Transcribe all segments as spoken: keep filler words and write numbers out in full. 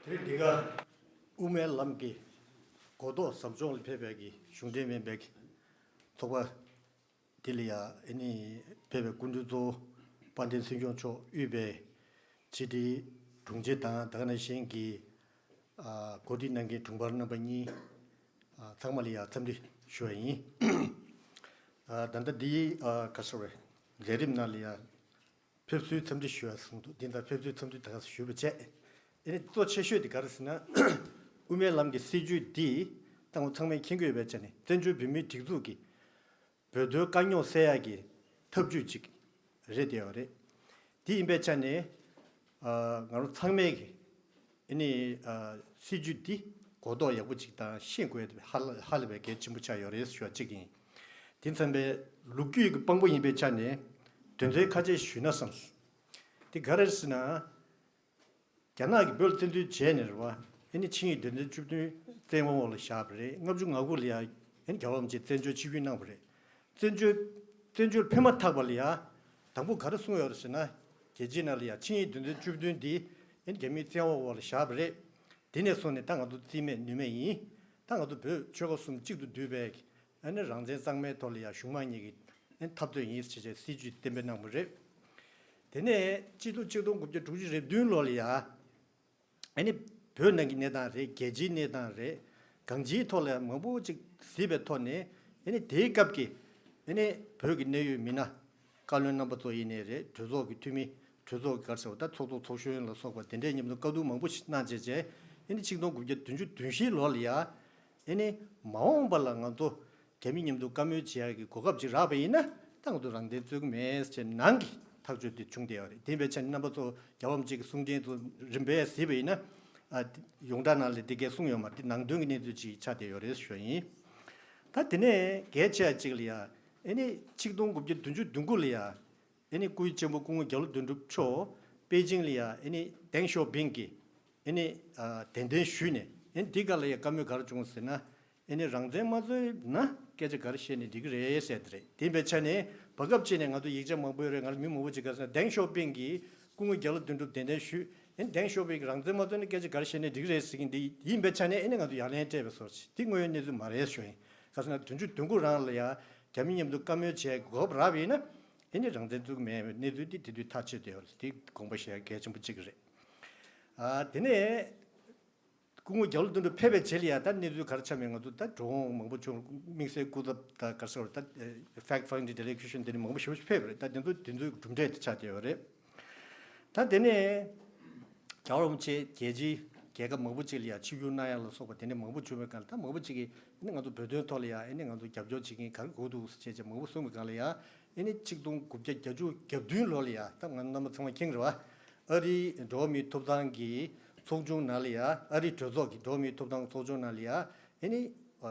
དེ་རིང་འདི་ག་དབུ་མའི་ལམ་གྱི་གོ་རྟོགས་ཟབ་སྦྱོང་ལ་ཕེབས་པའི་གི་གཞུང་འབྲེལ་མིན་པའི་གི་ཚོགས་པ་འདི་ལ་ཡ་ཨེ་ནི་ཕེབས་པའི་སྐུ་མགྲོན་གཙོ་བོ་དཔལ་ལྡན་ཚེ་མཆོག་མཆོག་དབུས་པའི་ཕྱི་དྲིལ་དྲུང་ཆེ་དང་ད་ག་ནང་བཞིན་གྱི་ཨ་གོ་སྒྲིག་གནང་མཁན་དྲུང་འཕར་རྣམ་པ་གཉིས། ཨ་ཚང་མ་ལ་ཡ་འཚམས་འདྲི་ཞུ་བ་ཡིན། ཨ་ད་ལྟ་འདི་ཨ་ག་ཟེར་བའི་ལས་རིམ་ནང་ལ་ཡ་ཕེབས་བསུའི་འཚམས་འདྲི་ཞུ་བ་གསུངས་འདུག་འདི་ལྟར་ཕེབས་བསུའི་འཚམས་འདྲི་ད་ག་ཞུས་པ་བྱས། ཨེ་ནི་གཙོ་ཆེ་ཤོས་དེ་ག་རེ་ཟེར་ན། དབུ་མའི་ལམ་གྱི་སྲིད་བྱུས་འདི་ད་ང་ཚང་མས་མཁྱེན་གྱི་ཡོད་པའི་ཆ་ནས་བཙན་བྱོལ་བོད་མིའི་སྒྲིག་འཛུགས་ཀྱི་བོད་དོན་དཀའ་རྙོག་སེལ་ཡག་གི་ཐབས་ཇུས་ཅིག་རེད་བསྡད་ཡོད་རེད། དེ་ཡིན་པའི་ཆ་ནས་ཨ་ང་རང་ཚང་མས་ཀྱི་ཨེ་ནི་ཨ་སྲིད་བྱུས་འདི་གོ་རྟོགས་ཡག་པོ་ཅིག་དང་ཤེས་དགོས་ཡ་དེ་ཧ་ལ་ཧ་ལས་པའི་གལ་ཆེན་པོ་ཆགས་ཡོད་རེད་ཞུ་བ་གཅིག་ཡིན། དེ་མཚོན་པའི་ལོ་རྒྱུས་ཀྱི་དཔང་པོ་ཡིན་པའི་ཆ་ནས་དོན་ཚན་ཁ་ཤས་ཞུས་ན་བསམས། དེ་ག་རེ་རེད་ཟེར་ན། རྒྱ་ནག་གིས་བོད་ལ་བཙན་འཛུལ་བྱས་ནས་རེད་བ། ཨེ་ནི་ཆིངས་ཡིག་དོན་ཚན་བཅུ་བདུན་བཙན་དབང་འོག་ལ་བཞག་པ་རེད། ལྔ་བཅུ་ང་དགུ་ལ་ཡ་ཨེ་ནི་རྒྱལ་བ་རིན་པོ་ཆེས་བཙན་བྱོལ་ཆིབས་བསྒྱུར་གནང་བ་རེད། བཙན་བྱོལ་བཙན་བྱོལ་ཕེབས་མ་ཐག་པ་ལ་ཡ། དང་པོ་ག་རེ་གསུངས་ཡོད་རེད་ཟེར་ན། རྒྱལ་སྤྱིའི་ནང་ལ་ཡ་ཆིངས་ཡིག་དོན་ཚན་བཅུ་བདུན་འདི་ཨེ་ནི་རྒྱ་མིའི་བཙན་དབང་འོག་ལ་བཞག་པ་རེད། དེ་ནས་བཟུང་ནས་ད་ང་ཚོ་རྩིས་མེད་ནུས་མེད་ཡིན། ད་ང་ཚོ་བོད་ཆོལ་ཁ་གསུམ་གཅིག་ཏུ་འདུས་པའི་ཨ་ནི་རང་བཙན་གཙང་མའི་ཐོག་ལ་ཡ་གཞུང་མང་གཉིས་ཀྱི་ཨ་ནི་འཐབ་རྩོད་ཡིན་ཟེར་བྱས་སྲིད་ཇུས་གཏན་འབེབས་གནང་བ་རེད། དེ་ནས་སྤྱི་ལོ་ཆིག་སྟོང་དགུ་བརྒྱ་དྲུག་ཅུ་རེ་བདུན་ལོ་ལ་ཡ་ཨ་ནི་བོད་ནང་གི་གནས་སྟངས་རེད། རྒྱལ་སྤྱིའི་གནས་སྟངས་རེད། གང་ཅིའི་ཐོག་ལ་ཡ་མང་པོ་ཅིག་གཟིགས་པའི་ཐོག་ནས་ཨ་ནི་དེའི་སྐབས་ཀྱི་ཨ་ནི་བོད་ཀྱི་གནད་ཡོད་མི་སྣ། བཀའ་བློན་རྣམ་པ་ཚོ་ཡིན་ནའི་རེད། གྲོས་ཚོགས་ཀྱི་འཐུས་མི། གྲོས་ཚོགས་ཀྱི་ག་རེ་ཟེར་བ་ད་ཚོགས་གཙོ་ཚོགས་གཞོན་ལ་སོགས་པ་དེ་འདྲའི་མཉམ་དུ་བཀའ་བསྡུར་མང་པོ་ཞིག་གནང་བྱས་རྗེས་ཨེ་ནི་ཆིག་སྟོང་དགུ་བརྒྱ་བདུན་ཅུ་དོན་བཞི་ལོ་ལ་ཡ་ཨེ་ནི་མ་འོངས་པ་ལ་ང་ཚོ་རྒྱ་མི་མཉམ་དུ་བཀའ་མོལ་བྱེད་ཡག་གི་གོ་སྐབས་ཅིག་རག་པ་ཡིན་ན་ད་ང་ཚོ་རང་བཙན་རྩོད་ཀྱི་མེད་ཟེར་ནང་གི་ཐག་གཅོད་དེ་བྱུང་བསྡད་ཡོད་རེད། དེ་ཡིན་པའི་ཆ་ནས་རྣམ་པ་ཚོ་རྒྱལ་བ་རིན་པོ་ཆེ་གི་གསུང་འཕྲིན་ཚོ་རིམ་པས་གཟིགས་པ་ཡིན་ན་ཨ་ཡོངས་གྲགས་ནང་ལ་དེ་གས་གསུངས་ཡོད་མ་རེད། དེ་ནང་དོན་གྱི་གནས་ཚུལ་ཅིག་ཆགས་བསྡད་ཡོད་རེད་ཞུ་བ་ཡིན། ད་དེ་ནས་གལ་ཆེ་བ་ཅིག་ལ་ཡ་ཨེ་ནི་ཆིག་སྟོང་དགུ་བརྒྱ་བདུན་ཅུ་དོན་དགུ་ལ་ཡ། ཨེ་ནི་སྐུའི་གཅེན་པོ་སྐུ་ངོ་རྒྱ་ལོ་དོན་གྲུབ་མཆོག་པེ་ཅིང་ལ་ཡ་ཨེ་ནི་ཏེང་ཞའོ་ཕིང་གིས་ཨེ་ནི་ཨ་གདན་འདྲེན་ཞུས་ནས་ཨེ་ནི་འདི་ག་ལ་ཡ་བཀའ་མོལ་ག་རེ་བྱུང་ཟེར་ན། ཨེ་ནི་རང་བཙན་མ་རྩོད་ན་སྐད་ཆ་ག་རེ་བཤད་ནས་འགྲིག་གི་རེད་ཟེར་དེ་རེད། དེ་ཡིན་པའི་ཆ་ནས་བར་སྐབས་ཅིག་ནས་ང་ཚོ་ཡིག་ཆ་མང་པོ་ཡོད་རེད། ང་ལ་མི་མང་པོ་ཅིག་ག་ཟེར་ན་ཏེང་ཞའོ་ཕིང་གིས་སྐུ་ངོ་རྒྱ་ལོ་དོན་གྲུབ་གདན་འདྲེན་ཞུས། ཨེ་ནི་ཏེང་ཞའོ་ཕིང་གིས་རང་བཙན་མ་རྩོད་ན་སྐད་ཆ་ག་རེ་བཤད་ནས་འགྲིག་གི་རེད་ཟེར་གྱིན་འདི་ཡིན་པའི་ཆ་ནས་ཨེ་ནི་ང་ཚོ་ཡ་ལན་སྤྲད་པའི་བཟོ་འདྲ་ཅིག་འདི་དངོས་ཡོད་གནས་ཚུལ་མ་རེད་ཞུ་ཡིན། ག་ཟེར་ན་བདུན་ཅུ་དོན་དགུ་རང་ལ་ཡ་རྒྱ་མི་མཉམ་དུ་བཀའ་མོལ་བྱས་གོ་སྐབས་རག་པ་ཡིན་ན། ཨེ་ནི་རང་བཙན་རྩོད་ཀྱི་མེད་པའི་གནས་ཚུལ་འདི་དེ་དུས་ཐག་ཆོད་བསྡད་ཡོད་རེད། དེ་དགོངས་པ་བཞེས་ཡ་གལ་ཆེན་པོ་གཅིག་རེད། ཨ་དེ་ནས་སྐུ་ངོ་རྒྱ་ལོ་དོན་གྲུབ་ཕེབས་པའི་རྗེས་ལ་ཡ་ད་གནས་ཚུལ་ག་རེ་ཆགས་མེད་ང་ཚོ་ད་འགྲོ་འོང་མང་པོ་བྱུང་། དམིགས་བསལ་སྐུ་ཚབ་ད་ག་རེ་ཟེར་བ་ད་fact finding delegation དེ་འདྲ་མང་པོ་ཞེ་པོ་ཅིག་ཕེབས་པ་རེད། ད་དེ་ཚོ་དེ་ཚོའི་གྲུབ་འབྲས་དེ་ཆགས་བསྡད་ཡོད་རེད། ད་དེ་ནས་རྒྱལ་བ་རིན་པོ་ཆེ་རྒྱལ་སྤྱིའི་རྒྱལ་ཁབ་མང་པོ་ཅིག་ལ་ཡ་ཆིབས་བསྒྱུར་གནང་ཡ་ལ་སོགས་པ་དེ་འདྲ་མང་པོ་བྱུང་བའི་སྒང་ལ་ད་མང་པོ་ཅིག་གིས་ཨེ་ནི་ང་ཚོ་བོད་དོན་ཐོག་ལ་ཡ་ཨེ་ནི་ང་ཚོ་རྒྱབ་སྐྱོར་བྱེད་མཁན་ག་རེ་དགོས་འདུག་ཟེར་བྱས་བྱས་མང་པོ་གསུངས་པའི་སྒང་ལ་ཡ་ཨེ་ནི་ཆིག་སྟོང་དགུ་བརྒྱ་བརྒྱད་ཅུ་གྱ་བདུན་ལོ་ལ་ཡ་ད་ང་རྣམ་པ་ཚང་མ་མཁྱེན་གྱི་རེད་བ། ཨ་རིའི་འགྲོ་བ་མིའི་ཐོབ་ཐང་གི་ཚོགས་ཆུང་ནང་ལ་ཡ་ཨ་རིའི་གྲོས་ཚོགས་ཀྱི་འགྲོ་བ་མིའི་ཐོབ་ཐང་ཚོགས་ཆུང་ནང་ལ་ཡ་ཨེ་ནི་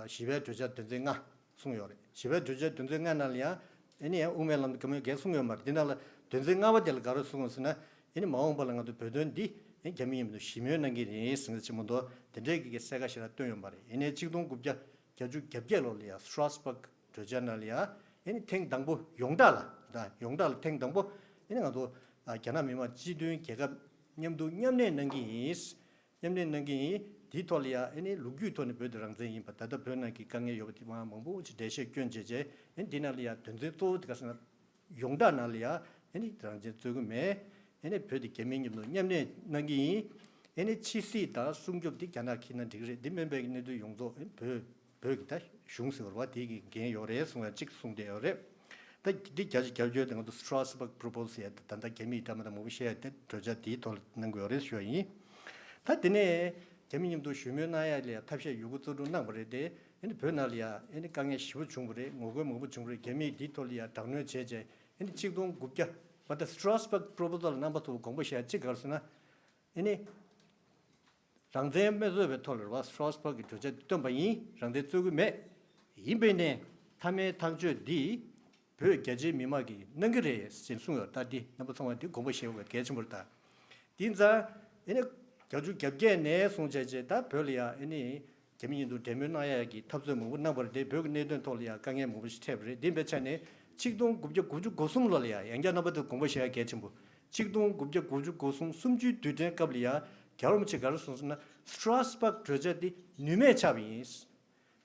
ཞི་བའི་གྲོས་འཆར་དོན་ཚན་ལྔ། གསུངས་ཡོད་རེད། ཞི་བའི་གྲོས་འཆར་དོན་ཚན་ལྔ་ནང་ལ་ཡང་ཨེ་ནི་ཡང་དབུ་མའི་ལམ་དུ་བཀའ་མོལ་འགའ་གསུངས་ཡོད་མ་རེད། འདི་ནང་ལ་དོན་ཚན་ལྔ་པ་དེ་ལ་ག་རེ་གསུངས་ཡོད་ཟེར་ན། ཨེ་ནི་མ་འོངས་པ་ལ་ང་ཚོ་བོད་དོན་འདི་ཨེ་རྒྱ་མི་མཉམ་དུ་ཞི་མོལ་གནང་གི་རེད་ཟེར་ན་ཆེན་མོ་མདོ་དེ་འདྲའི་གི་གསལ་ཁ་ཞིག་ལ་བཏོན་ཡོད་མ་རེད། ཡིན་ནའི་ཆིག་སྟོང་དགུ་བརྒྱ་བརྒྱད་ཅུ་གྱ་བརྒྱད་ལོ་ལ་ཡང་Strasbourg་གྲོས་འཆར་ནང་ལ་ཡང་ཨེ་ནི་ཐེངས་དང་པོ་ཡོངས་གྲགས་ལ་ད་ཡོངས་གྲགས་ལ་ཐེངས་དང་པོ་ཨེ་ནི་ང་ཚོ་རྒྱ་ནག་མི་དམངས་སྤྱི་མཐུན་རྒྱལ་ཁབ་མཉམ་དུ་མཉམ་གནས་གནང་གི་ཡིན། མཉམ་གནས་གནང་གི་ཡིན། དེའི་ཐོག་ལ་ཡང་ཨེ་ནི་ལོ་རྒྱུས་ཐོག་ནས་བོད་དེ་རང་བཙན་ཡིན་པ། ད་ལྟ་བོད་ནང་གི་དཀའ་ངལ་ཡོད་པ་དེ་མང་མང་པོ་ཞིག་འགྲེལ་བཤད་སྐྱོན་བྱས་རྗེས་ཨེ་ནི་འདི་ནང་ལ་ཡང་དོན་ཚན་གཙོ་བོ་དེ་ག་ཟེར་ན། ཡོངས་གྲགས་ནང་ལ་ཡང་ཨེ་ནི་རང་བཙན་རྩོད་ཀྱི་མེད། ཨེ་ནི་བོད་དེ་རྒྱ་མིའི་མཉམ་དུ་མཉམ་གནས་གནང་གི་ཡིན། ཨེ་ནི་ཕྱི་སྲིད་དང་སྲུང་སྐྱོབ་དེ་རྒྱ་ནག་འཁྱེར་ན་འགྲིག་གི་རེད། འདི་མིན་པའི་གནད་དོན་ཡོངས་རྫོགས་ཨེ་ནི་བོད་བོད་ཀྱི་ད་གཞུང་ཟེར་བ་དེ་གི་འགན་ཡོད་རེད་གསུང་ཡ་གཅིག་གསུངས་བསྡད་ཡོད་རེད། ད་འདི་བརྒྱ་ཆ་བརྒྱད་ཅུ་དེ་ང་ཚོ་Strasbourg Proposal་ཡ་ད་ལྟ་རྒྱ་མིའི་འདྲ་མི་འདྲ་མང་པོ་བཤད་ཡ་དེ་གྲོས་འཆར་དེའི་ཐོག་ལ་གནང་དགོས་ཡོད་རེད་ཞུ་བ་ཡིན། ད་དེ་ནས་རྒྱ་མི་མཉམ་དུ་ཞི་མོལ་གནང་ཡ་ལ་ཐབས་ཤེས་ཡོད་རྒུ་རྩལ་སྤྲུགས་གནང་བ་རེད་དེ། ཨེ་ནི་བོད་ནང་ལ་ཡ་ཨེ་ནི་དཀའ་ངལ་ཞེ་པོ་བྱུང་བ་རེད། ངོ་རྒོལ་མང་པོ་བྱུང་བ་རེད། རྒྱ་མིས་དེའི་ཐོག་ལ་ཡ་དྲག་གནོན་བྱས་རྗེས་ཨེ་ནི་ཆིག་སྟོང་དགུ་བརྒྱ་བ་ད་Strasbourg Proposal་རྣམ་པ་ཚོ་དགོངས་པ་བཞེས་ཡ་གཅིག་ག་རེ་ཟེར་ན། ཨེ་ནི། རང་བཙན་མི་རྩོད་པའི་ཐོག་ལ་རེད་བ། Strasbourg་གི་གྲོས་འཆར་འདི་བཏོན་པ་ཡིན། རང་བཙན་རྩོད་ཀྱི་མེད། ཡིན་པས་ནས་མཐའ་མའི་ཐག་གཅོད་འདི་བོད་རྒྱ་ཆེའི་མི་མང་གིས་གནང་གི་རེད་ཅེས་གསུངས་ཡོད། ད་འདི་རྣམ་པ་ཚང་མ་འདི་དགོངས་པ་བཞེས་དགོས་གལ་ཆེན་པོ་རེད་ད། དེ་ཙང་ཨེ་ནི་བརྒྱད་ཅུ་གྱ་བརྒྱད་ནས་བཟུང་བྱས་རྗེས་ད་བོད་ལ་ཡ་ཨེ་ནི་རྒྱ་མི་མཉམ་དུ་འབྲེལ་མོལ་གནང་ཡ་གི་འཐབ་རྩོད་མང་པོ་གནང་བ་རེད་དེ། བོད་ཀྱི་གནད་དོན་ཐོག་ལ་ཡ་དཀའ་ངལ་མང་པོ་ཞིག་འཕྲད་པ་རེད། འདི་འབའི་ཆ་ནས་ཆིག་སྟོང་དགུ་བརྒྱ་དགུ་བཅུ་གོ་གསུམ་ལོ་ལ་ཡ་ཡང་བསྐྱར་རྣམ་པ་ཚོས་དགོངས་པ་བཞེས་ཡ་གལ་ཆེན་པོ། ཆིག་སྟོང་དགུ་བརྒྱ་དགུ་བཅུ་གོ་གསུམ་གསུམ་བཅུའི་དུས་དྲན་སྐབས་ལ་ཡ། རྒྱལ་བ་རིན་པོ་ཆེས་ག་རེ་གསུངས་ཟེར་ན། སི་ཊ་ར་སི་བྷག་གྲོས་འཆར་འདི་ནུས་མེད་ཆགས་པ་ཡིན།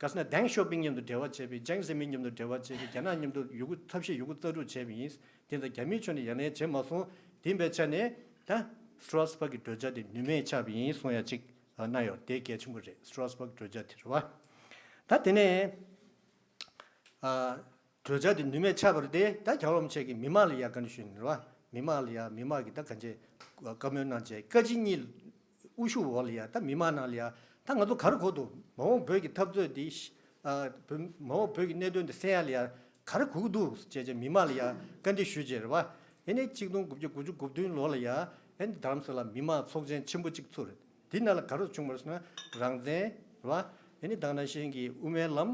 ག་ཟེར་ན། ཌེང་ཞའོ་ཕིང་མཉམ་དུ་འབྲེལ་བ་བྱས་པས། ཅང་ཙེ་མིན་མཉམ་དུ་འབྲེལ་བ་བྱས་པས། རྒྱ་ནག་མཉམ་དུ་ཡོང་སྒོ་ཐབས་ཤེས་ཡོང་སྒོ་རྩལ་སྤྲུགས་བྱས་པ་ཡིན། དེ་ཚོ་རྒྱ་མིའི་ཕྱོགས་ནས་ཡ་ལན་བྱས་མ་སོང་། དེ་ཡིན་པའི་ཆ་ནས་ད་སི་ཊ་ར་སི་བྷག་གི་གྲོས་འཆར་དེ་ནུས་མེད་ཆགས་པ་ཡིན་གསུངས་ཡ་གཅིག་གནང་ཡོད། དེ་གལ་ཆེན་པོ་རེད། སི་ཊ་ར་སི་བྷག་གྲོས་འཆར་དེ་རེད་བ། ད་དེ་ནས་ཨ། གྲོས་འཆར་དེ་ནུས་མེད་ཆགས་པ་རེད་དེ། ད་རྒྱལ་བ་རིན་པོ་ཆེ་གིས་མི་མང་ལ་ཡ་བཀའ་འདྲི་ཞུས་ནས་རེད་བ། མི་མང་ལ་ཡ། མི་མང་གིས་ད་གང་བྱས་བཀའ་མོལ་གནང་བྱས། བཀའ་སྤྱི་གཉིས་དབུ་བཞུགས་འོག་ལ་ཡ། ད་མི་མང་ནང་ལ་ཡ། ད་ང་ཚོ་ག་རེ་དགོས་འདུག་མ་འོངས་བོད་ཀྱི་འཐབ་རྩོད་འདི། ཨ། བོད། མ་འོངས་བོད་ཀྱི་གནད་དོན་འདི་སེལ་ཡ་ལ་ཡ་ག་རེ་དགོས་ཀྱི་འདུག་ཅེས་བྱས་མི་མང་ལ་ཡ་བཀའ་འདྲི་ཞུས་བྱས་རེད་བ། ཨེ་ནས་གཅིག་སྟོང་དགུ་བརྒྱ་དགུ་བཅུ་གོ་བདུན་ལོ་ལ་ཡ། ཨེ་ནས་རྡ་རམ་ས་ལར་མི་མང་ཚོགས་ཆེན་ཆེན་པོ་གཅིག་ཚུགས་རེད། འདི་ནང་ལ་ག་རེ་བྱུང་བ་རེད་ཟེར་ན། རང་བཙན་རེད་བ། ཨེ་ནས་ད་ག་ནང་བཞིན་གྱི་དབུ་མའི་ལམ།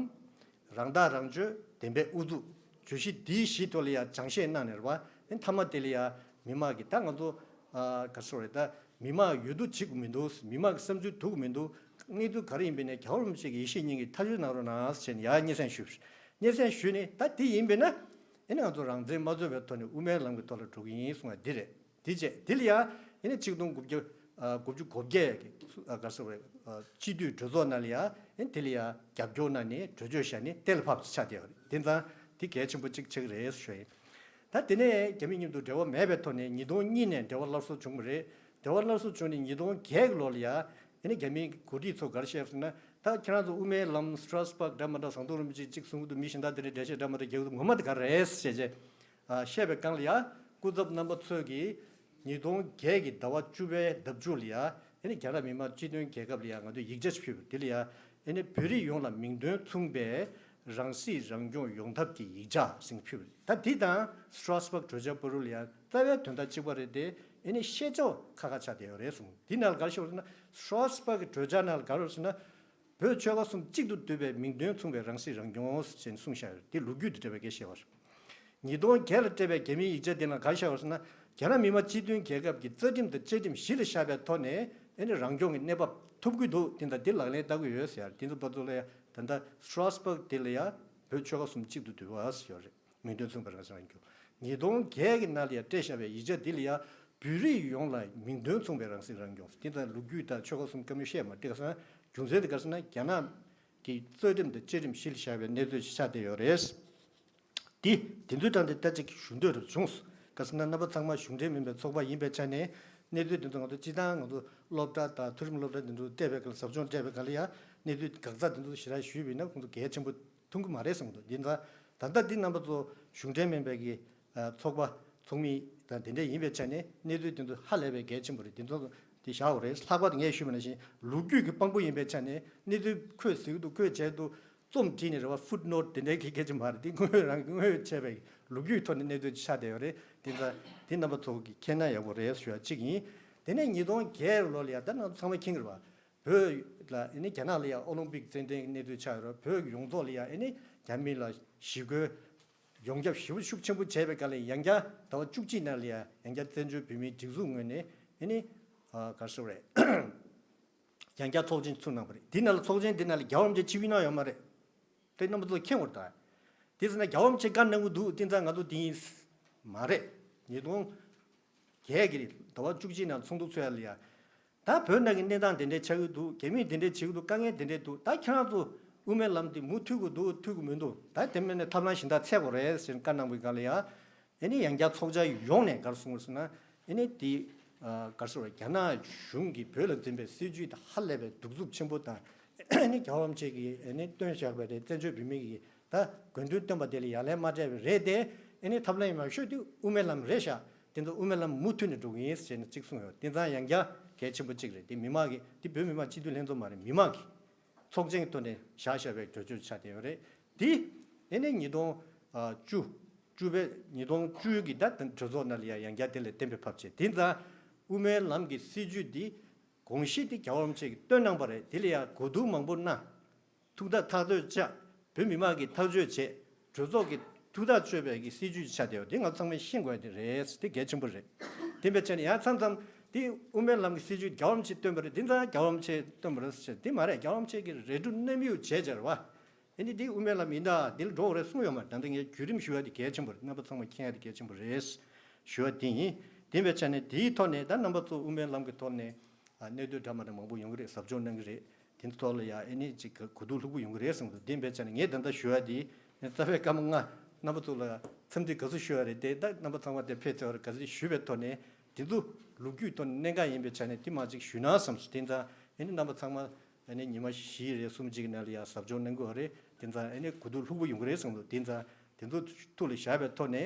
རང་ཐག་རང་གཅོད། བདེན་པའི་ཨུ་ཚུགས། བརྗོད་གཞི་འདིའི་བཞི་ཐོག་ལ་ཡ་སྦྱང་བཤད་གནང་ནས་རེད་བ། ཨེ། མཐའ་མ་དེ་ལ་ཡ་མི་མང་གིས་ད་ང་ཚོ། ཨ། ག་རེ་ཟེར་དགོས་རེད། ད་མི་མང་འོས་བསྡུ་བྱེད་དགོས་མི་འདུག་མི་མང་གི་བསམ་ཚུལ་ཐུག་གི་མི་འདུག་གནས་ཚུལ་ག་རེ་ཡིན་པ་ཡིན་ནའི་རྒྱལ་བ་རིན་པོ་ཆེ་གི་ཡེ་ཤེས་སྙིང་གི་ཐག་གཅོད་གནང་རོགས་གནང་ཟེར་ནས་ཡ་སྙན་སེང་ཞུས། སྙན་སེང་ཞུས་ནས་ད་དེ་ཡིན་པས་ན། ཨེ་ནས་ང་ཚོ་རང་བཙན་མ་རྩོད་པའི་ཐོག་ནས་དབུ་མའི་ལམ་གྱི་ཐོག་ལ་འགྲོ་གི་ཡིན་གསུངས་པ་འདི་རེད། དེ་བྱས། དེ་ལ་ཡ། ཨེ་ནས་གཅིག་སྟོང་དགུ་བརྒྱ། ཨ། དགུ་བཅུ་གོ་བརྒྱད་ཀྱི། ཨ། ག་རེ་ཟེར་དགོས་རེད། ཨ། སྤྱི་འཐུས་གྲོས་ཚོགས་ནང་ལ་ཡ། ཨེ། དེ་ལ་ཡ་རྒྱབ་སྐྱོར་གནང་ནས་གྲོས་ཆོད་བཞག་ནས་གཏན་ལ་ཕབ་ཆགས་བསྡད་ཡོད་རེད། དེ་ཙང་དེ་གལ་ཆེན་པོ་གཅིག་ཆགས་ཀྱི་རེད་ཞུ་ཡིན། ད་དེ་ནས་རྒྱ་མི་མཉམ་དུ་འབྲེལ་བ་མེད་པའི་ཐོག་ནས་ཉིས་སྟོང་གཉིས་ནས་འབྲེལ་བ་སླར་གསོ་བྱུང་བ་རེད། འབྲེལ་བ་སླར་གསོ་བྱུང་ནས་ཉིས་སྟོང་བརྒྱད་ཀྱི་ལོ་ལ་ཡ། ཨེ་ནས་རྒྱ་མིའི་འགོ་ཁྲིད་ཚོ་ག་རེ་བཤད་ཟེར་ན། ད་ཁྱེད་རང་ཚོ་དབུ་མའི་ལམ། སི་ཊ་ར་སི་བྷག་འདྲ་མི་འདྲ། ཟམ་གདོང་རིན་པོ་ཆེ་གཅིག་གསུང་གི་འདུག་མི་གཞན་དག་དེ་འདྲའི་འགྲེལ་བཤད་འདྲ་མི་འདྲ་རྒྱག་གི་འདུག་ངོ་མ་དེ་ག་རེ་རེད་ཟེར་བྱས། ཨ། བཤད་པའི་སྒང་ལ་ཡ། སྐུ་ཚབ་རྣམ་པ་ཚོས་ཀྱིས་ཉིས་སྟོང་བརྒྱད་ཀྱི་ཟླ་བ་བཅུ་པའི་ཟླ་མཇུག་ལ་ཡ། ཨེ་ནས་རྒྱ་ནག་མི་དམངས་སྤྱི་མཐུན་རྒྱལ་ཁབ་ལ་ཡ་ང་ཚོས་ཡིག་ཆ་ཞིག་ཕུལ་བ་དེ་ལ་ཡ། ཨེ་ནས་བོད་རིགས་ཡོངས་ལ་མིང་དོན་མཚུངས་པའི་རང་སྲིད་རང་སྐྱོང་ཡོང་ཐབས་ཀྱི་ཡིག་ཆ་ཟེར་ཕུལ་བ་རེད། ད་འདི་དང་སི་ཊ་ར་སི་བྷག་གྲོས་འཆར་བར་དུ་ལ་ཡ་རྩ་བའི་དོན་དག་གཅིག་པ་རེད་དེ། ཨེ་ནས་བཤད་ཕྱོགས་ཁ་ཁ་ཆགས་བསྡད་ཡོད་རེད་གསུངས། འདི་ནང་ལ་ག་རེ་བཤད་ཡོད་ཟེར་ན། སི་ཊ་ར་སི་བྷག་གི་གྲོས་འཆར་ནང་ལ་ག་རེ་ཡོད་ཟེར་ན། བོད་ཆོལ་ཁ་གསུམ་གཅིག་ཏུ་བསྡུས་པའི་མིང་དོན་མཚུངས་པའི་རང་སྲིད་རང་སྐྱོང་ཞེས་གསུངས་བཞག་ཡོད། འདི་ལོ་རྒྱུས་དང་འབྲེལ་བའི་སྐད་ཆ་བཤད་པ་རེད། ཉིས་སྟོང་བརྒྱད་ལ་སྤྲད་པའི་རྒྱ་མིའི་ཡིག་ཆ་དེ་ནང་ག་རེ་བཞག་ཡོད་ཟེར་ན། རྒྱ་ནག་མི་དམངས་སྤྱི་མཐུན་རྒྱལ་ཁབ་ཀྱི་རྩ་ཁྲིམས་དང་བཅའ་ཁྲིམས་གཞི་ལ་བཞག་པའི་ཐོག་ནས། ཨེ་ནས་རང་སྐྱོང་གི་གནས་བབ་ཐོབ་ཀྱི་འདུག་དེ་ད་འདི་ལག་ལེན་བསྟར་གྱི་ཡོད་ཟེར། དེ་ཚོ་བར་དུ་ལ་ཡ་ད་ལྟ་སི་ཊ་ར་སི་བྷག་དེ་ལ་ཡ་བོད་ཆོལ་ཁ་གསུམ་གཅིག་ཏུ་བསྡུས་པ་ཟེར་ཡོད་རེད། མིང་དོན་མཚུངས་པའི་རང་སྲིད་རང་སྐྱོང་། ཉིས་སྟོང་བརྒྱད་ཀྱི་ནང་ལ་ཡ་སྤྲད་བཞག་པའི་ཡིག་ཆ་འདི་ལ་ཡ། བོད་རིགས་ཡོངས་ལ་མིང་དོན་མཚུངས་པའི་རང་སྲིད་རང་སྐྱོང་། དེ་ལྟར་ལོ་རྒྱུས་དང་ཆོལ་ཁ་གསུམ་བཀའ་མོལ་བཤད་མ་བསྡད་ས། རྒྱུ་མཚན་དེ་ག་རེ་ཟེར་ན། རྒྱ་ནག་གི་རྩ་ཁྲིམས་དང་བཅའ་ཁྲིམས་གཞི་ལ་བཞག་པའི་གནས་ཚུལ་ཞིག་ཆགས་བསྡད་ཡོད་རེད། འདི་དེ་ཚོའི་གྲས་དེ་ལྟ་ཅིག་ཞུ་འདོད་རུ་བྱུང་། ག་རེ་ཟེར་ན། རྣམ་པ་ཚང་མ་གཞུང་འབྲེལ་མིན་པའི་ཚོགས་པ་ཡིན་པའི་ཆ་ནས། གནས་ཚུལ་དེ་ཚོ་ང་ཚོ་སྤྱིར་བཏང་ང་ཚོ་སློབ་གྲྭ་དང་མཐོ་རིམ་སློབ་གྲྭ་དེ་ཚོ་སྤྲད་པའི་སྐབས་ལ། ཟབ་སྦྱོང་སྤྲད་པའི་སྐབས་ལ་ཡ། གནས་ཚུལ་འགག་རྩ་དེ་ཚོ་ཞེ་དྲག་ཞུས་པ་ཡིན་ན་ཁོང་ཚོ་གལ་ཆེན་པོ་མཐོང་གི་མ་རེད་བསམ་གྱི་འདུག་དེ་ཙང་ད་ལྟ་འདི་རྣམ་པ་ཚོ་གཞུང་འབྲེལ་མིན་པའི་གི། ཨ། ཚོགས་པ་ཚོགས་མི་དང་དེ་འདྲ་ཡིན་པའི་ཆ་ནས། གནས་ཚུལ་དེ་ཚོ་ཧ་ལས་པའི་གལ་ཆེན་པོ་རེད། དེ་ཚོ་དེ་བཞག་དགོས་རེད། ལྷག་པར་དུ་ངས་ཞུས་པ་ནང་བཞིན་ལོ་རྒྱུས་ཀྱི་དཔང་པོ་ཡིན་པའི་ཆ་ནས། གནས་ཚུལ་ཁོས་ཟེར་གྱི་འདུག་ཁོས་བྱས་འདུག་རྩོམ་བྲིས་ནས་རེད་བ། ཕུཊ་ནོཊ་དེ་འདྲའི་གི་སྐད་ཆ་མ་རེད། དེ་དངོས་རང་གི་དངོས་ཡོད་བྱས་པའི་ལོ་རྒྱུས་ཐོག་ནས་གནས་ཚུལ་ཆགས་བསྡད་ཡོད་རེད། དེ་ཙང་དེ་རྣམ་པ་ཚོ་གིས་མཁྱེན་ན་ཡག་པོ་རེད་ཞུ་ཡ་གཅིག་ཡིན། དེ་ནས་ཉིས་སྟོང་བརྒྱད་ལོ་ལ་ཡ། ད་ནང་ཚང་མས་མཁྱེན་གྱི་རེད་བ། བོད་ལ། ཨེ་ནི་རྒྱ་ནག་ལ་ཡ་ཨོ་ལིམ་པིག་རྩེད་འགྲན་གྱི་གནས་ཚུལ་ཆགས་ཡོད་རེད། བོད་ཀྱི་ཡོངས་རྫོགས་ལ་ཡ། ཨེ་ནི་རྒྱ་མི་ལ་ཞི་རྒོལ་ཡོངས་ཁྱབ་ཞེ་པོ་ཤུགས་ཆེན་པོ་བྱས་པའི་སྐབས་ལ། ཡང་བསྐྱར་ཟླ་བ་བཅུ་གཅིག་ནང་ལ་ཡ། ཡང་བསྐྱར་བཙན་བྱོལ་བོད་མིའི་སྒྲིག་འཛུགས་ངོས་ནས། ཨེ་ནི། ཨ། ག་རེ་ཟེར་རེད། ཡང་བསྐྱར་ཚོགས་ཆེན་ཚུགས་གནང་བ་རེད། དེ་ནང་ལ། ཚོགས་ཆེན་དེ་ནང་ལ་རྒྱལ་བ་རིན་པོ་ཆེ་ཆིབས་བསྒྱུར་གནང་ཡོད་མ་རེད། དེ་རྣམ་པ་ཚོ་མཁྱེན་དགོས་རེད་ད། དེ་ཟེར་ན་རྒྱལ་བ་རིན་པོ་ཆེས་བཀའ་གནང་གི་འདུག་དེ་ཙང་ང་ཚོ་དེ་ཡིན་མ་རེད། ཉིས་སྟོང་བརྒྱད་ཀྱི་ཟླ་བ་བཅུ་གཅིག་ནང་ཚོགས་འདུ་ཚོགས་ཡ་ལ་ཡ། ད་བོད་ནང་གི་གནས་སྟངས་དེ་འདྲའི་ཆགས་ཀྱི་འདུག་རྒྱ་མིས་དེ་འདྲའི་བྱེད་ཀྱི་འདུག་དཀའ་ངལ་དེ་འདྲའི་འདུག་ད་ཁྱེད་རང་ཚོ་དབུ་མའི་ལམ་དེ་མུ་མཐུད་དགོས་འདུག་མཐུད་དགོས་མི་འདུག་ད་དེ་མིན་ནས་ཐབས་ལམ་གཞན་དག་འཚོལ་དགོས་རེད་ཟེར་བཀའ་གནང་བའི་སྐབས་ལ་ཡ། ཨེ་ནི་ཡང་བསྐྱར་ཚོགས་བཅར་ཡོང་ནས་ག་རེ་གསུངས་རེད་ཟེར་ན། ཨེ་ནི་དེ། ཨ། ག་རེ་ཟེར་བ། རྒྱ་ནག་གཞུང་གིས་བོད་ལ་འཛིན་པའི་སྲིད་བྱུས་དེ་ཧ་ལས་པའི་གདུག་རྩུབ་ཆེན་པོ་དང་། ཨེ་ནི་རྒྱལ་བ་རིན་པོ་ཆེ་གིས། ཨེ་ནི་བཏོན་བཞག་པའི་རེད། བཙན་བྱོལ་བོད་མི་གིས་ད་དགོས་འདུན་བཏོན་པ་དེ་ལ་ཡ་ལན་མ་སྤྲད་པ་རེད་དེ། ཨེ་ནི་ཐབས་ལམ་ཡིན་པ་ཤོད་དུས་དབུ་མའི་ལམ་རེད་ཤག་དེ་ཚོ་དབུ་མའི་ལམ་མུ་མཐུད་ནས་འགྲོ་གི་ཡིན་ཟེར་ནས་གཅིག་གསུངས་ཡོད། དེ་ཙང་ཡང་བསྐྱར་གལ་ཆེན་པོ་གཅིག་རེད། དེ་མི་མང་གིས། དེ་བོད་མི་མང་སྤྱི་འཐུས་ལྷན་ཚོགས་མ་རེད། མི་མང་གིས། ཚོགས་ཆེན་ཐོག་ནས་བཞག་བཞག་པའི་གྲོས་ཆོད་ཆགས་བསྡད་ཡོད་རེད། དེ། ཨེ་ནས་ཉིས་སྟོང་བཅུ། བཅུ་པའི། ཉིས་སྟོང་བཅུ་གི་ད་གྲོས་ཚོགས་ནང་ལ་ཡ་ཡང་བསྐྱར་དེ་ལ་གཏན་འབེབས་ཕབ་བྱས། དེ་ཙང་དབུ་མའི་ལམ་གྱི་སྲིད་བྱུས་འདི་དགོངས་གཞི་དེ་རྒྱལ་བ་རིན་པོ་ཆེ་གིས་བཏོན་གནང་བ་རེད། དེ་ལ་ཡ་གོ་བསྡུར་མང་པོ་གནང་། ཐུགས་ཐག་ཐག་གཅོད་བྱས། བོད་མི་མང་གིས་ཐག་གཅོད་བྱས། གྲོས་ཚོགས་ཀྱིས་ཐུགས་ཐག་གཅོད་པའི་གི་སྲིད་བྱུས་ཆགས་བསྡད་ཡོད། དེ་ང་ཚང་མས་ཤེས་དགོས་ཡ་དེ་རེད། དེ་གལ་ཆེན་པོ་རེད། དེ་འབའི་ཆ་ནས་ཡང་མཚམས་མཚམས་དེ་དབུ་མའི་ལམ་གྱི་སྲིད་བྱུས་རྒྱལ་བ་རིན་པོ་ཆེས་བཏོན་པ་རེད། དེ་ཙང་རྒྱལ་བ་རིན་པོ་ཆེས་བཏོན་པ་རེད་ཟེར། དེ་མ་རེད། རྒྱལ་བ་རིན་པོ་ཆེ་གིས་རེ་སྒྲུབ་གནང་མུས་བྱས་བྱས་རེད་བ། ཨེ་ནི་དེ་དབུ་མའི་ལམ་ཡིན་ད། དེ་ལ་འགྲོ་དགོས་རེད་གསུངས་ཡོད་མ་རེད། ད་ལྟ་ངས་བརྒྱུད་རིམ་ཞུ་ཡ་དེ་གལ་ཆེན་པོ་རེད། རྣམ་པ་ཚང་མས་མཁྱེན་ཡ་དེ་གལ་ཆེན་པོ་རེད་ཞུ་ཡ་དེ་ཡིན། དེ་འབའི་ཆ་ནས་དེའི་ཐོག་ནས་ད་རྣམ་པ་ཚོ་དབུ་མའི་ལམ་གྱི་ཐོག་ནས། གནད་དོན་འདྲ་མ་འདྲ་མང་པོ་ཡོང་གི་རེད། ཟབ་སྦྱོང་གནང་གི་རེད། དེ་ཚོ་ཐོག་ལ་ཡ་ཨེ་ནི་ཅིག་གོ་བསྡུར་ལྷུག་པོ་ཡོང་གི་རེད་བསམ་གི་འདུག་དེ་འབད་བྱས་ནས་ངས་ད་ལྟ་ཞུ་ཡ་དེ་རྩ་བའི་སྐར་མ་ལྔ་རྣམ་པ་ཚོ་ལ་འཚམས་འདྲི་དགའ་བསུ་ཞུ་ཡ་རེད། དེ་ད་རྣམ་པ་ཚང་མ་དེ་ཕེབས་ཚར་བར་དགའ་བསུ་ཞུས་པའི་ཐོག་ནས་དེ་ཚོ་ལོ་རྒྱུས་ཐོག་ནས་གནད་འགག་ཡིན་པའི་ཆ་ནས་དེ་མ་ཅིག་ཞུས་ན་བསམ་སོང་། དེ་ཙང་ཨེ་ནི་རྣམ་པ་ཚང་མ་ཨེ་ནི་ཉི་མ་བཞི་རེ་གསུམ་ཅིག་གི་ནང་ལ་ཡ་ཟབ་སྦྱོང་གནང་དགོས་རེད། དེ་ཙང་ཨེ་ནི་གོ་བསྡུར་ལྷུག་པོ་ཡོང་གི་རེད་བསམ་གི་འདུག་དེ་ཙང་དེ་ཚོ་ཐུགས་ལ་བཞག་པའི་ཐོག་ནས་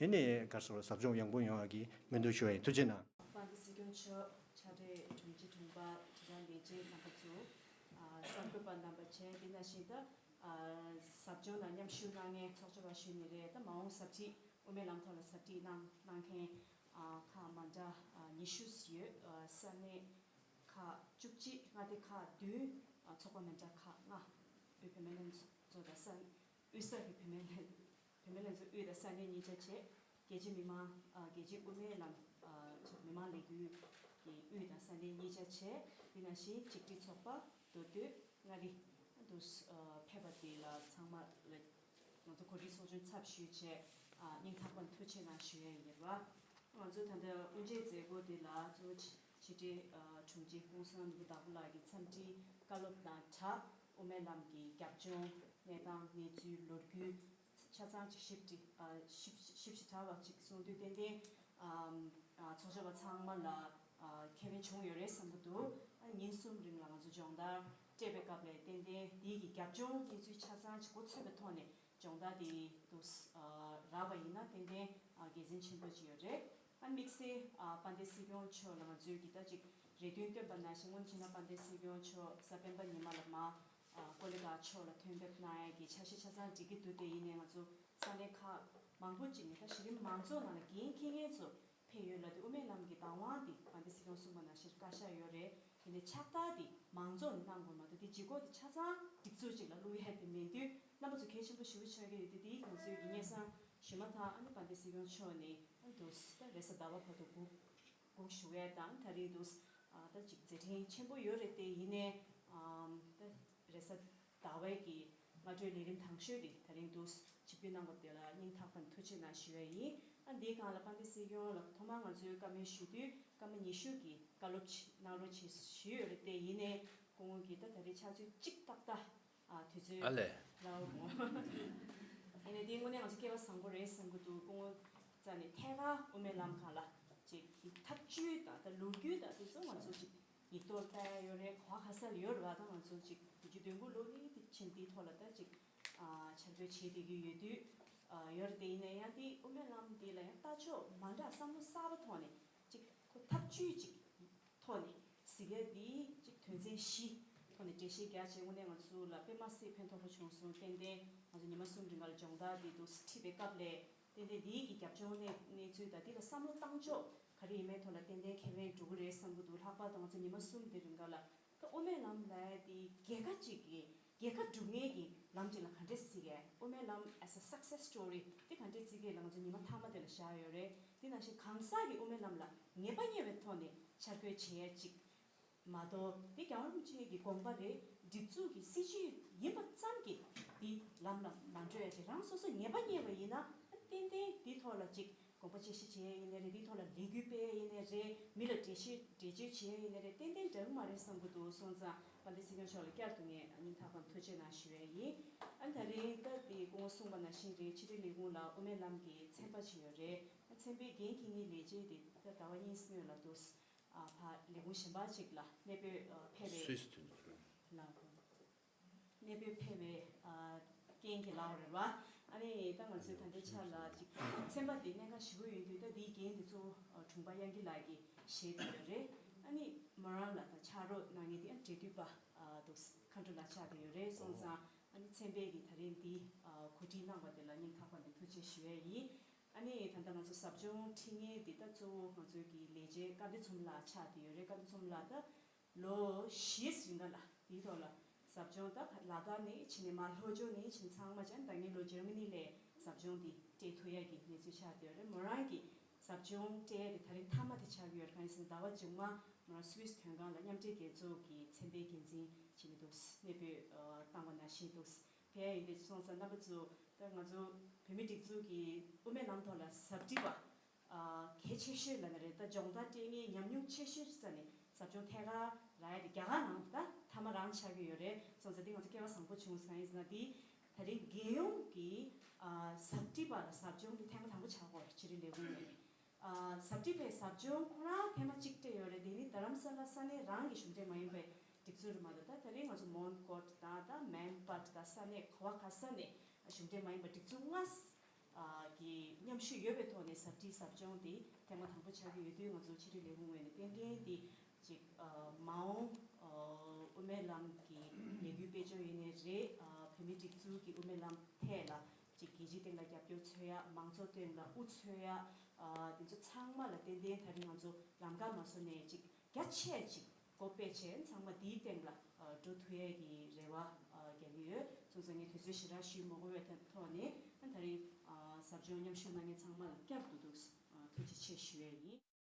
ཨེ་ནི་ག་རེ་ཟེར་ཟབ་སྦྱོང་ཡག་པོ་ཡོང་ཡ་གི་སྨོན་འདུན་ཞུ་ཡ་ཡིན། ཐུགས་རྗེ་གནང་། དཔལ་ལྡན་སྲིད་སྐྱོང་མཆོག་ཕྱག་སྦྲེལ་དྲུང་ཆེ་དྲུང་པ་དྲི་བ་ལས་བྱེད་རྣམ་པ་ཚོ། ཨ་གསར་འགོད་པ་རྣམ་པ་བཅས་དེ་ནང་བཞིན་ད་ཨ་ཟབ་སྦྱོང་ལ་མཉམ་ཞུགས་གནང་མཁན་ཚོགས་བཅར་བ་ཞུས་ནི་རེད། ད་མ་འོངས་ཟབ་ཁྲིད་དབུ་མའི་ལམ་ཐོག་ལ་ཟབ་ཁྲིད་གནང་གནང་མཁན་ཨ་ཁག་མ་འདྲ་ཨ་ཉི་ཤུ་ཡོད། ཨ་ས་གནས་ཁག་བཅུ་གཅིག་མངའ་སྡེ་ཁག་བདུན། ཨ་ཚོགས་པ་མི་འདྲ་ཁག་ལྔ། བོད་བུད་མེད་ལྷན་ཚོགས་དང་ས་དབུས་ས་གི་བུད་མེད་ལྷན། བུད་མེད་ལྷན་ཚོགས་དབུས་དང་ས་གནས་གཉིས་ཆ་བྱས། རྒྱལ་སྤྱིའི་མི་མང་ཨ་རྒྱལ་སྤྱིའི་དབུ་མའི་ལམ་ཨ་ཅིག་མི་མང་ལས་འགུལ་གྱི་དབུས་དང་ས་གནས་གཉིས་ཆ་བྱས། དེ་ནང་བཞིན་ཆིག་སྒྲིལ་ཚོགས་པ་མདོ་སྟོད་མངའ་རིས་དུ་ཨ་ཕེབས་པ་དེ་ལ་ཚང་མ་ལ་ང་ཚོ་གོ་སྒྲིག་ཚོགས་ཆུང་ཚབ་ཞུས་བྱས་ཨ་སྙིང་ཐག་པ་ནས་ཐུགས་རྗེ་གནང་ཞུ་ཡ་ཡིན་པ། ང་ཚོ་ད་ལྟ་དབུ་འབྱེད་མཛད་སྒོ་དེ་ལ་གཙོ་བོ་ཕྱི་ཕྱི་དྲིལ་ཨ་དྲུང་ཆེ་ཀུང་སི་ནོར་བུ་དྭགས་པོ་ལགས་ཀྱི་འཚམས་འདྲིའི་བཀའ་སློབ་དང་སྦྲགས་དབུ་མའི་ལམ་གྱི་རྒྱབ་ལྗོངས་གནས་སྟངས་གནས་ཚུལ་ལོ་རྒྱུས་ཆ་ཚང་ཅིག་ཞིབ་ཕྲ་ཨ་ཞིབ་ཞིབ་ཞིབ་ཕྲ་བ་ཅིག་གསུངས་དུས་ཏན་ཏན་ཨ་ཨ་ཚོགས་བཅར་བ་ཚང་མ་ལ་ཨ་ཁེ་ཕན་བྱུང་ཡོད་རེད་བསམ་གྱི་འདུག་ཨ་ཉིན་གསུམ་རིང་ལ་ང་ཚོ་སྦྱོང་བརྡར་སྤྲད་པའི་སྐབས་ལ་ཏན་ཏན་དེའི་གི་རྒྱབ་ལྗོངས་གནས་ཚུལ་ཆ་ཚང་ཅིག་མགོ་ཚོས་པའི་ཐོག་ནས་སྦྱོང་བརྡར་དེ་དུ་ཨ་རག་པ་ཡིན་ན་ཏན་ཏན་ཨ་དགེ་མཚན་ཆེན་པོ་ཅིག་ཡོད་རེད། ཨ་དམིགས་བསལ་ཨ་དཔལ་ལྡན་སྲིད་སྐྱོང་མཆོག་ལ་ང་ཚོའི་གི་ད་ཅིག་རེ་འདུན་བཏོན་པ་ནང་བཞིན་སྔོན་ཕྱིན་ན་དཔལ་ལྡན་སྲིད་སྐྱོང་མཆོག་གཟའ་སྤེན་པ་ཉི་མ་ལ་མ་ཨ་ཀོ་ལི་གྷལ་མཆོག་ལ་ཐོན་ཕེབས་གནང་ཡ་གི་འཆར་གཞི་ཆ་ཚང་སྒྲིག་གི་འདུག་དེ་ཡིན་ནའི་ང་ཚོ་ས་གནས་ཁག་མང་པོ་ཅིག་ནས་ད་གཞི་རིམ་མང་ཚོགས་ནང་ལ་འགན་འཁྱེར་མཁན་ཚོ་ཕེབས་ཡོད་ལ། དེ་དབུ་མའི་ལམ་གྱི་བདག་དབང་དེ་དཔལ་ལྡན་སྲིད་སྐྱོང་གསུངས་པ་ནང་བཞིན་བཀའ་ཤག་ཡོད་རེད། དེ་ནས་ཕྱག་རྟགས་དེ་མང་ཚོགས་ནས་གནང་དགོས་མ་གཏོགས་དེ་ལྗིད་ཁོག་དེ་ཆ་ཚང་སྒྲིག་འཛུགས་ཅིག་ལ་བླུག་ཡ་དེ་མེད་དུས་རྣམ་པ་ཚོ་གལ་ཆེན་པོ་ཞེ་པོ་ཆགས་ཀྱི་ཡོད་དུས། དེ་ང་ཚོས་ཀྱི་སྙན་སེང་ཞུས་མ་ཐག་ཨ་ནི་དཔལ་ལྡན་སྲིད་སྐྱོང་མཆོག་ནས་ཨ་འདུག་ད་རེས་གཟའ་ཟླ་བ་བར་དུ་སྒུག་སྒུག་བཞུགས་ཡས་དང་། ད་རེས་འདུག་ཨ་ད་ཅིག་མཛད་འཕྲིན་ཆེན་པོ་ཡོད་རེད། དེ་ཡིན་ནའི་ཨམ་ད་རེས་གཟའ་ཟླ་བའི་གི་སྔ་དྲོའི་ལས་རིམ་དང་ཤོས་དེ་ད་རིང་འདུག་ཆིབས་བསྒྱུར་གནང་བ་དེ་ལ་སྙིང་ཐག་པ་ནས་ཐུགས་རྗེ་གནང་ཞུ་ཡ་ཡིན། ཨ་འདིའི་སྒང་ལ་དཔལ་ལྡན་སྲིད་སྐྱོང་ལ་ཐོག་མར་ང་ཚོའི་བཀའ་མོལ་ཞུ་དུས་སྐར་མ་ཉི་ཤུ་གི་བཀའ་སློབ་ཅིག་གནང་རོགས་བྱེད་ཞུས་ཡོད་རེད། དེ་ཡིན་ནའི་སྐུ་ངོ་གིས་ད་ད་རེས་ཕྱག་ཚོད་གཅིག་ཏག་ཏག་ཨ་དུས་ཚོད་ཨ་ལས། རག་འོང་། ཡིན་ནའི་དེ་དངོས་གནས་ང་ཚོ་སྐལ་བ་བཟང་པོ་རེད་བསམ་གྱི་འདུག་སྐུ་ངོ་རྩ་ནས་ཐད་ཀར་དབུ་མའི་ལམ་སྒང་ལ་ཅིག་གི་ཐབས་ཇུས་དང་ད་ལོ་རྒྱུས་དང་དེ་ཚོ་ང་ཚོ་ཅིག་ཡིག་ཐོག་ལ་ལྟ་ཡ་ཡོད་རེད། གོ་བ་ག་ས་ལ་ཡོད་རེད་བ། ད་ང་ཚོ་ཅིག་དགུ་བཅུ་དོན་དགུ་ལོ་ནས་དེ་ཕྱིན་དེའི་ཐོག་ལ་ད་ཅིག་ཨ་འཆར་འགོད་བྱེད་བསྡད་ཀྱི་ཡོད་དུས་ཨ་ཡོད་རེད། དེ་ཡིན་ན་ཡང་དེ་དབུ་མའི་ལམ་དེ་ལ་ཡང་ལྟ་ཕྱོགས་མ་འདྲ་བསམ་བློ་གསར་པ་ཐོག་ནས་ཅིག་ཁོ་ཐབས་ཇུས་ཅིག་ཐོག་ནས་གཟིགས་ཡ་དེ་ཅིག་དོན་ཚན་བཞི་ཐོག་ནས་འགྲེལ་བཤད་རྒྱག་བྱས་དངོས་གནས་ང་ཚོ་ལ་དཔེ་མ་སྲིད་ཕན་ཐོགས་པོ་བྱུང་སོང་། ཏན་ཏན་ང་ཚོ་ཉི་མ་གསུམ་རིང་ག་ལ་སྦྱོང་བརྡར་དེ་འདུག་ཁྲིད་པའི་སྐབས་ལ་ཏན་ཏན་དེའི་གི་རྒྱབ་ལྗོངས་གནས་གནས་ཚུལ་དང་དེ་ལ་བསམ་བློ་བཏང་ཕྱོགས་ག་རེ་ཡིན་མིན་ཐོག་ལ་ཏན་ཏན་ཁེ་ཕན་འགྲོ་གི་རེད་བསམ་གྱི་འདུག་ལྷག་པར་དུ་ང་ཚོ་ཉི་མ་གསུམ་དེ་རིང་ག་ལ་ད་དབུ་མའི་ལམ་ལབ་ཡ་དེ་རྒྱལ་ཁ་ཅིག་གི་རྒྱལ་ཁ་སྒྲུབ་མཁན་གྱི་ལམ་ཅིག་ལ་ག་འདྲས་གཟིགས་ཡས། དབུ་མའི་ལམ་as a success story དེ་ག་འདྲས་གཟིགས་ཡས་ལ་ང་ཚོ་ཉི་མ་མཐའ་མ་དེ་ལ་བཞག་ཡོད་རེད། དེ་ནང་བཞིན་གང་ཟག་གི་དབུ་མའི་ལམ་ལ་ངེས་པ་རྙེད་པའི་ཐོག་ནས་འཆར་འགོད་བྱེད་ཡས་ཅིག་མ་གཏོགས་དེ་རྒྱལ་བ་རིན་པོ་ཆེ་གི་དགོངས་པ་རེད། སྒྲིག་འཛུགས་ཀྱི་སྲིད་ཇུས་ཡིན་པ་ཙམ་གྱིས་དེ་ལམ་ལ་མ་འགྲོ་ཡ་ཅིག་རང་སོ་སོ་ངེས་པ་རྙེད་པ་ཡིན་ན་ཏན་ཏན་དེ་ཐོག་ལ་ཅིག་དགོངས་པ་དཔྱད་ཞིབ་བྱེད་ཡས་ཡིན་ནའི་རེད། དེའི་ཐོག་ལ་ལས་འགུལ་སྤེལ་ཡས་ཡིན་ནའི་རེད། མི་ལ་འགྲེལ་བཤད་འགྲེལ་བརྗོད་བྱེད་ཡས་ཡིན་ནའི་རེད། ཏན་ཏན་འདྲ་གི་མ་རེད་བསམ་གྱི་འདུག་སོང་ཙང་དཔལ་ལྡན་སྲིད་སྐྱོང་མཆོག་ལ་བསྐྱར་དུ་ངས་སྙིང་ཐག་པ་ནས་ཐུགས་རྗེ་གནང་ཞུ་ཡས་ཡིན། ཨ་ནི་ད་རིང་ད་དེ་སྐུ་ངོ་གསུངས་པ་ནང་བཞིན་རེད། ཕྱི་དྲིལ་ལས་ཁུངས་ལ་དབུ་མའི་ལམ་གྱི་ཚན་པ་ཅིག་ཡོད་རེད། ཨ་ཚན་པའི་འགན་འཁྱེར་མཁན་ལས་བྱེད་དེ་ད་ཟླ་བ་གཉིས་སྔོན་ལ་འདུག་ཨ་ཕར་ལས་ཁུངས་གཞན་པ་ཅིག་ལ་གནས་སྤོས་ཨ་ཕེབས་པའི་སུད་སི་དུ་ལ་གནས་སྤོས་ཕེབས་པའི་ཨ་རྐྱེན་གྱིས་ལབ་པ་རེད་བ། ཨ་ནི་ད་ང་ཚོའི་ད་ལྟའི་ཆ་ལ་ཅིག་ཚན་པ་འདི་གནད་འགག་ཞེ་པོ་ཡིན་དུས་ད་འདིའི་འགན་འདི་གཙོ་བོ་དྲུང་པ་དབྱངས་སྐྱིད་ལགས་ཀྱིས་བཞེས་བསྡད་ཡོད་རེད། ཨ་ནི་མོ་རང་ལ་ད་ཕྱག་རོགས་གནང་མཁན་འདི་ཨ་འབྲེལ་མཐུད་པ་ཨ་འདུག་མཁའ་འགྲོ་ལགས་ཆགས་བསྡད་ཡོད་རེད། སོང་ཙང་ཨ་ནི་ཚན་པས་ཀྱིས་ད་རེས་འདི་ཨ་གོ་སྒྲིག་གནང་བ་དེ་ལ་སྙིང་ཐག་པ་ནས་ཐུགས་རྗེ་ཆེ་ཞུ་ཡས་ཡིན། ཨ་ནི་ད་ལྟ་ང་ཚོ་ཟབ་སྦྱོང་ཁྲིད་མཁན་འདི་ད་གཙོ་བོ་ང་ཚོའི་གི་ལས་བྱེད་སྐལ་ལྡན་ཚོམ་ལགས་ཆགས་བསྡད་ཡོད་རེད། སྐལ་ལྡན་ཚོམ་ལགས་ད་ལོ་བཞིའི་རིང་ག་ལ་དེའི་ཐོག་ལ་ཟབ་སྦྱོང་ད་ལ་དྭགས་ནས་ཕྱིན་ནས་མར་ལྷོ་ཕྱོགས་ནས་ཕྱིན་ཚང་མ་བྱས་ནས་ད་ངས་ལོ་འཇར་མ་ནི་ལ་ཟབ་སྦྱོང་འདི་སྤྲད་ཐུབ་ཡ་གི་གནས་ཚུལ་ཆགས་བསྡད་ཡོད་རེད། མོ་རང་གི་ཟབ་སྦྱོང་སྤྲད་ཡ་དེ་ད་རིང་མཐའ་མ་དེ་ཆགས་ཀྱི་ཡོད་རེད། གང་ཡིན་ཟེར་ན་ཟླ་བ་མཇུག་མ་མོ་རང་སུད་སི་དོན་ཁང་ལ་མཉམ་འབྲེལ་རྒྱལ་ཚོགས་ཀྱི་ཚན་པའི་འགན་འཛིན་བྱས་ནས་འདུག་གནས་སྤོས་བཏང་བ་ནང་བཞིན་འདུག་ཕེབས་ཡ་ཡིན། དེ་སོང་ཙང་རྣམ་པ་ཚོ་ད་ང་ཚོ་བོད་མིའི་སྒྲིག་འཛུགས་ཀྱི་དབུ་མའི་ལམ་ཐོག་ལ་ཟབ་ཁྲིད་པ་ཨ་གལ་ཆེ་ཤོས་ལབ་ན་རེད། ད་སྦྱོང་བརྡར་སྤྲད་མཁན་ཉམས་མྱོང་ཆེ་ཤོས་ཅིག་རྩ་ནས་ ཟབ་སྦྱོང་ཐད་ཀར་རག་ཡ་དེ་རྒྱ་གར་ནང་ད་མཐའ་མ་རང་ཆགས་ཀྱི་ཡོད་རེད། སོང་ཙང་འདི་ང་ཚོ་སྐལ་བ་བཟང་པོ་བྱུང་སོང་། ཡིན་ཟེར་ན་འདི་ད་རེས་རྒྱལ་ཡོངས་ཀྱི་ཨ་ཟབ་ཁྲིད་པ་ལ་ཟབ་སྦྱོང་འདི་ཐེངས་མ་དང་པོ་ཆགས་ཀྱི་ཡོད་རེད། ཕྱི་དྲིལ་ལས་ཁུངས་ནས། ཨ་ཟབ་ཁྲིད་པའི་ཟབ་སྦྱོང་ཁོ་རང་ཐེངས་མ་གཅིག་སྤྲད་ཡོད་རེད། དེ་ནི་རྡ་རམ་ས་ལ་ས་གནས་རང་གི་གཞུང་འབྲེལ་མ་ཡིན་པའི་སྒྲིག་འཛུགས་རེད་མ་གཏོགས། ད་ད་རེས་ང་ཚོ་མོན་གྷོ་དང་ད་མན་པད་དང་ས་གནས་ག་བ་ག་ས་ནས་གཞུང་འབྲེལ་མ་ཡིན་པ་སྒྲིག་འཛུགས་ལྔ་ཨ་གི་མཉམ་ཞུགས་ཡོད་པའི་ཐོག་ནས་ཟབ་ཁྲིད་ཟབ་སྦྱོང་དེ་ཐེངས་མ་དང་པོ་ཆགས་ཀྱི་ཡོད་དུས། ང་ཚོ་ཕྱི་དྲིལ་ལས་ཁུངས་ངོས་ནས་ཏན་ཏན་དེ་ཅིག་ཨ་མ་འོངས་ཨ་དབུ་མའི་ལམ་གྱི་ལས་འགུལ་སྤེལ་ཕྱོགས་ཡིན་ནའི་རེད། ཨ་བོད་མིའི་སྒྲིག་འཛུགས་ཀྱི་དབུ་མའི་ལམ་ཐད་ལ་ཅིག་རྒྱལ་སྤྱིའི་སྟེང་ལ་རྒྱབ་སྐྱོར་འཚོལ་ཡ། མང་ཚོགས་སྟེང་ལ་དབུ་འཚོལ་ཡ། ཨ་དེ་ཚོ་ཚང་མ་ལ་ཏན་ཏན་ད་རེས་ང་ཚོ་ལམ་ཁ་མ་བཟོ་ནས་ཅིག་རྒྱ་ཆེ་ཅིག་སྒོ་ཕྱེ་བྱས། ཚང་མ་འདིའི་སྟེང་ལ་ཨ་འགྲོ་ཐུབ་ཡས་ཀྱི་རེ་བ་ཨ་རྒྱག་གི་ཡོད། སོང་ཙང་ངས་དུས་ཚོད་ཞེ་དྲག་ཞུས་མ་དགོས་པའི་ཐོག་ནས་ཨ་ད་རེས་ཨ་ཟབ་སྦྱོང་མཉམ་ཞུགས་གནང་མཁན་ཚང་མ་ལ་བསྐྱར་དུ་ཐུགས་ཨ་ཐུགས་རྗེ་ཆེ་ཞུ་ཡས་ཡིན།